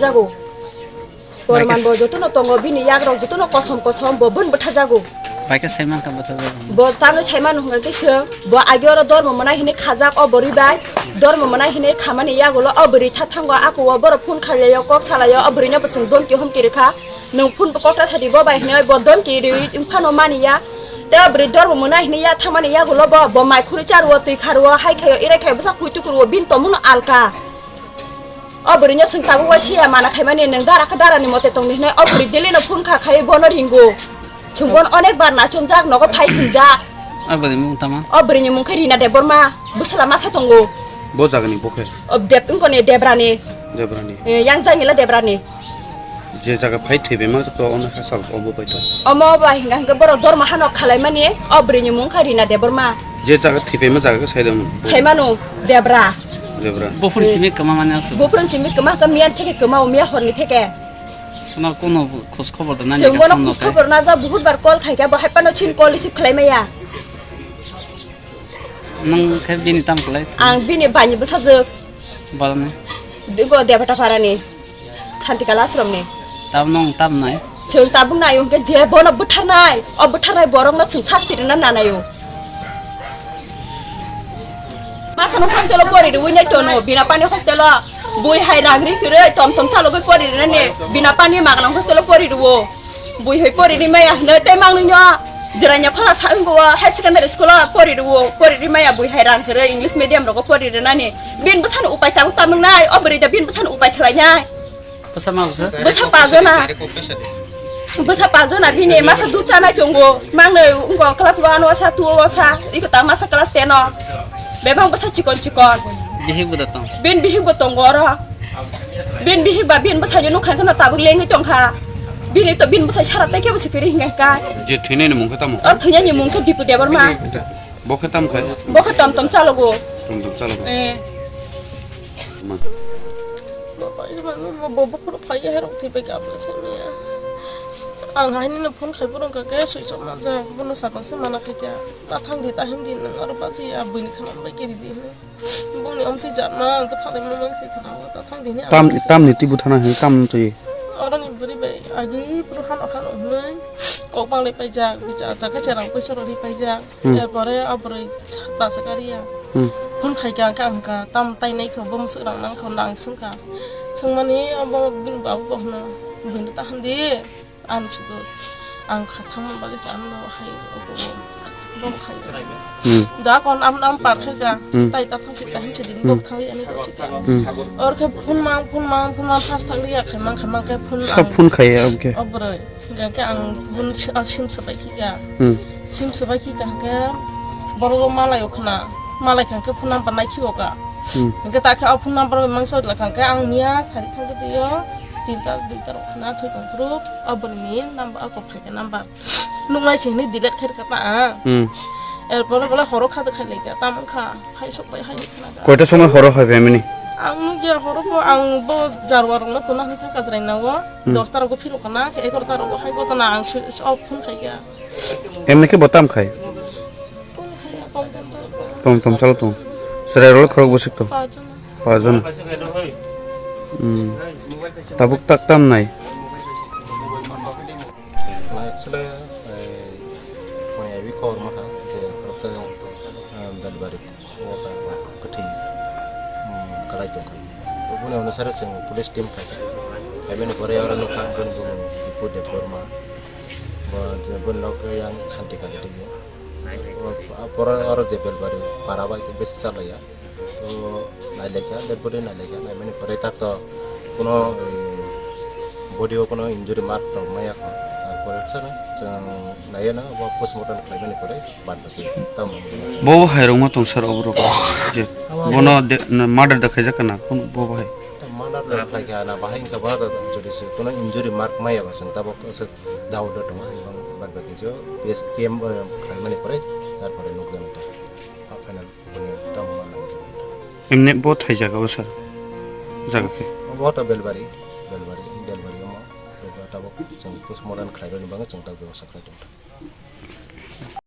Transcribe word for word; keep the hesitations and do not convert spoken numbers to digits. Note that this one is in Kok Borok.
Jago. Porman bo jotono tongo, bini yagrok jotono kosom kosom, bo bun bwtha jago. Bai khe sai mankha bwtha jago. Bo tangwi sai mano hwnka khe se, bo agi oro dormo mwnai hinwi khajak o bwrwi bai. Dormo mwnai hinwi khamani yagulo o bwrwi tha thango, ako o borok phone khailai o, kok salai o, o bwrwino bo chwng domki homki rwkha. Nwng phone bo kokta sadi bo bai hinwi bo domki rwi wngphano mani ya. Tei o bwrwi dormo mwnai hinwi ya thangmani yagulo bo, bo mai khurui cha rwo, twi kha rwo, hai khai o, irai khai o, bwsa khui tuku rwo, bini tongmungno alka. O bwrwino chwng tabuk waisa ya mana khaimani, nwng dara khe darani mote tongdi hinwi o bwrwi daily no phone kha khai bono ringo. Chwng bono onek bar nachomjak, nogo phai hwnjak. O bwrwini mung tama? O bwrwini mung khe Rina Debbarma, bwsala masa tongo. Bo jagani bo khe? O Deb-, wngkoni Debrani. Debrani. Eh, yang jangila Debrani. Je jaga phai thwibaima to ono hasal obo bai to. Omo bai hinga hinga borok dorma hano khalaimani o bwrwini mung kha Rina Debbarma. Je jaga thwibaima jaga khe saidong. Saimano Debra. Debra. Buphuru simi kwma mani aswk. Buphuru simi kwma khe miyan theke kwma o miya horni theke. Ono kono khoj khobor da nani. Chwng bono khoj khobor na ja buhut bar call khai khe bo hai phano chin call receive khlai maya. Nwng khe bini tam kwlai? Ang bini baini bwsajwk. Boroni? Bigo Debata Parani. Santikala Ashramni. Tabuk nwng tam nai? Chwng tabuk naio hwnkhe je bono bwtharnai, o bwtharnai borokno chwng sasti rwna nanaio. Masano hostelo pori rwui nai tono, bina pani hostelo bui hai rang ri kwrwi tom tom chalogwi pori rwnani, bina pani magna hostelo pori rwo. Bui hai pori ri maya hwnwi tei mangni no. Jiranya khola sa wngwi o high secondary school o pori rwo, pori ri maya bui hai rang kwrwi English medium rogo pori rwnani. Bin bwsani upai tabuk tamung nai, o bwrwi da bin bwsani upai khlai nai. Bwsa ma bwsa? Bwsa pajona. Bwsa pajona bini masa dud chanai tongo. Mangnwi wngkha class one o sa, two o sa, iko ta masa class ten o. Bebang bwsa chikon chikon. Bihik bo da tong? Bin bihik bo tongo oro. Bin bihik ba bin bwsai nukha kheno tabuk lengwi tongkha. Bini to bin bwsai sara tei kebo sikiri hinga ka. Je thwinani mung khe tamo? O thwinani mung khe Dipu Debbarma. Bo khe tam khai? Bo khe tom tom chalogo. Tom tom chalogo. Eh. Ma. Bo pai ma bo bo phuru phai ya rok thwi pai ka bwsai ya. Ang haini no phone khai phuru ka ke sui chok ma ja bono sakon se mana khai kya. Ta thang di ta hin di nang aro ba ji ya bini khana bai kiri di. Bongni omtwi jatma, ang bwtharnai mamang se khna, o ta thang dini ang. Tam, tamni twi bwtharna hwn, tam twi? Oroni bwrwi bai, agi bwrwi hano hano hwnwi, kok banglai paijak, bicha, chakha cherang poisa rwdi paijak. Hmm. Erpore o bwrwi ta se kariya. Hmm. Phone khaikha, ang kha, ang kha, tam tainai kho, bo mwswk rang nang kho, nang swngkha. Swngmani, abo bini babu bo hwno, bini ta hwn di. Ani sudu ang kha thangma bagwi sa ano hai obo bo khai. Hmm. Da kon am am par khe ga. Hmm. Tai ta thang si ta hin si din bo thang ani do si ga. Hmm. Or khe phun mang phun mang phun mang thas thang ya khai mang khai mang khe phun. Sa ang phun khai ya, okay. Obroi. Ga khe ang phun si-, ah, sim sabai khi ga. Hmm. Sim sabai khi ga khe borok malai o khna. Malai kha khe phun number nai khi o ga. Hmm. Hingke ta khe o phun number mang sa la kha khe ang miya sari thang khe twi o. Tinta duita rok khna thwi tong phuru o bwrwini number, o kok phaikha number. Nuknai se hinwi delete khairokha ta ang. Hmm. Erpore bole horo kha de khailai kha, tamo wngkha, hai sok bai hai khna kha. Koita somoi horo phai phaimani? Ang nukya horo pho, ang bo jarwa rokno tuna hwnkha kajrai na o. Hmm. Dosta rogo phirok khna, egarota rogo hai gotana ang swi-, off phone khaikha. Emni khe bo tam khai? Tom tom chalo tong. Chwrai rok khorok bwswk tong. Pajana. Pajana. Hmm. Tabuk tak tam nai. Actually, eh, maya bi khor ma kha je khoroksa jong, eh, delivery o kha kwthwi, hmm, kalai tong kha. Boni onusare chwng police team khai kha. Phaimani pore oro nukha boni bumung Dipu Debbarma. Bo je boni nok yang Santi Kali twi. Pora oro je Belbari para bai besi chalaiya. To nailaikha, dead body nailaikha, naimani pore tak to kuno, eh, body o kuno injury mark rok maya kho. Tarpore sano chwng naiya na bo postmortem khlaimani pore bad baki tamo. Bo hai rok ma tong sir obo rok je. Abo bono de, na, murder da khaijak na kun bo hai. Murder da khlaikha na bahai wngkha ba da jodi se kuno injury mark maya ba chwng tabok se Daud da tongo, bad baki jo P M, eh, khlaimani pore, tarpore nukjagwi tongo. Ha, final boni tamo manang. Emne bo thai jaga o sir? Jaga khe? Bo ta Belbari, Belbari, Belbari omo. Tabok chwng postmortem khlairokni bagwi chwng ta bebosta khlai tongo.